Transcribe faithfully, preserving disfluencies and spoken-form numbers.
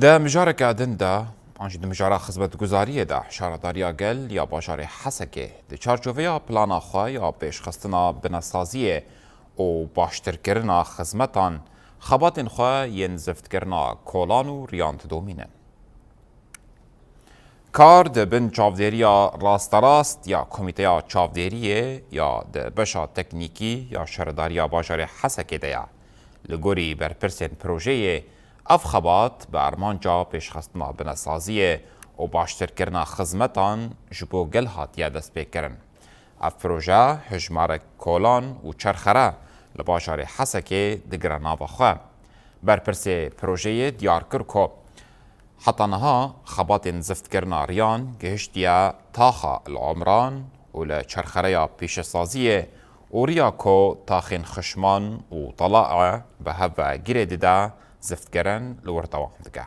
Di mijareke din de, an jî di mijara xizmetguzariyê de, Şaredariya Gel ya bajarê Hesekê di çarçoveya plana xwe ya pêşxistina binesaziyê û baştirkirina xizmetan, xebatên xwe yên ziftkirina kolan û riyan didomînin. Kar di bin çavdêriya rasterast ya Komîteya Çavdêriyê ya di beşa teknîkî ya Şaredariya Bajarê Hesekê de ye. Li gorî berpirsên projeyê, ev xebat bi armanca pêşxistina binesaziyê û baştirkirina xizmetan ji bo gel hatiye destpêkirin. Ev proje hejmarek kolan û çerxere li bajarê Hesekê digire nava xwe. Berpirsê projeyê diyar kir ku heta niha xebatên ziftkirina riyan gihiştiye taxa El Omran û li çerxereya pîşesaziyê û riya ku taxên Xişman û Talae bi hev ve girê dide, ziftkirin li wir dewam dike.